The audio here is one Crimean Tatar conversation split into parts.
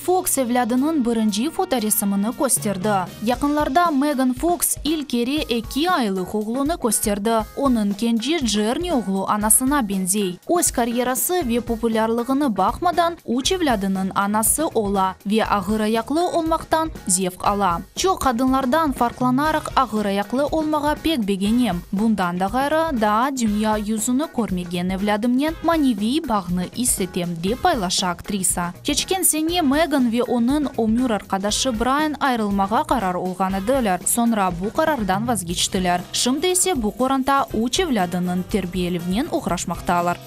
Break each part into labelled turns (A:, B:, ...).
A: Foks evlâdınıñ birinci fotoresimini kösterdi. Yaqınlarda Megan Foks ilk kere eki aylıq oğlunı kösterdi. Onıñ kence Cerni oğlu anasına beñzey. Öz karyerası ve populârlığını baqmadan, üç evlâdınıñ anası ola ve ağırayaqlı olmaqtan zevq ala. Çoq qadınlardan farqlanaraq ağırayaqlı olmağa pek begenem. Bundan da ğayrı, daa dünya yüzüni körmegen evlâdımnen maneviy bağnı is etem, dep paylaşa aktrisa. Keçken sene Megan ve onıñ ömür arqadaşı Brayan ayırılmağa qarar olğan ediler, soñra bu qarardan vazgeçtiler. Şimdi ise bu qoranta üç evlâdınıñ terbiyelevnen oğraşmaqtalar.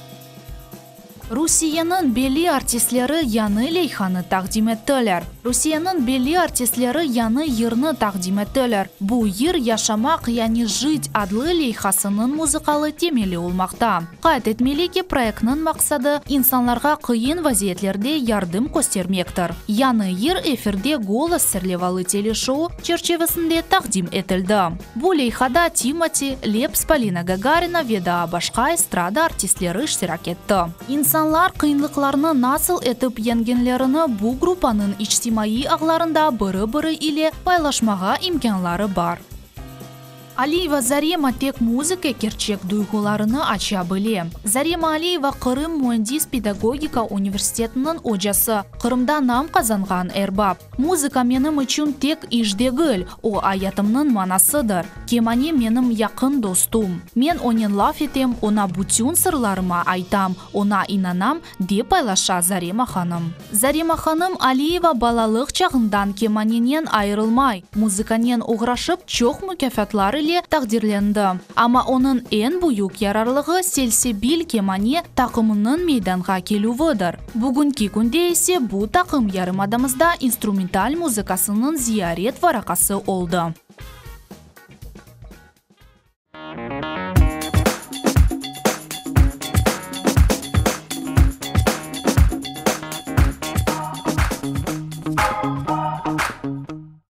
A: Rusiyeniñ belli artistleri yañı leyhanı taqdim ettiler. Rusiyeniñ belli artistleri yañı yırnı taqdim ettiler. Bu yır Yaşamaq, yani Jit adlı leyhasınıñ muzıkalı temeli olmaqta. Qayd etmeli ki, proyektniñ maqsadı, insanlarğa qıyın vaziyetlerde yardım köstermektir. Yañı yır efirde Golos serlevalı teleşou çerçivesinde taqdim etildi. Bu leyhada Timati, Leps, Polina Gagarina ve daa başqa estrada artistleri iştirak etti. İnsanlar qıyınlıqlarnı nasıl etip yeñgenlerini bu gruppanıñ içtimaiy ağlarında biri-biri ile paylaşmağa imkânları bar. Aliyeva Zarema tek muzıka kerçek duyğularını aça bile. Zarema Aliyeva Qırım müendis-pedagogika universitetiniñ ocası, Qırımda nam qazanğan erbap. Muzıka menim içün tek iş degil, o ayatımnıñ manasıdır. Kemane menim yaqın dostum. Men onen laf etem, oña bütün sırlarıma aytam, oña inanam, dep paylaşa Zarema hanım. Zarema hanım Aliyeva balalıq çağından kemanenen ayırılmay, muzıkanen oğraşıp çoq mukâfatlar ile taqdirlendi. Amma onıñ eñ büyük yararlığı Selsebil kemane taqımınıñ meydanğa kelüvidir. Bugünki künde ise bu taqım yarımadamızda instrumental muzıkasınıñ ziyaret varaqası oldı.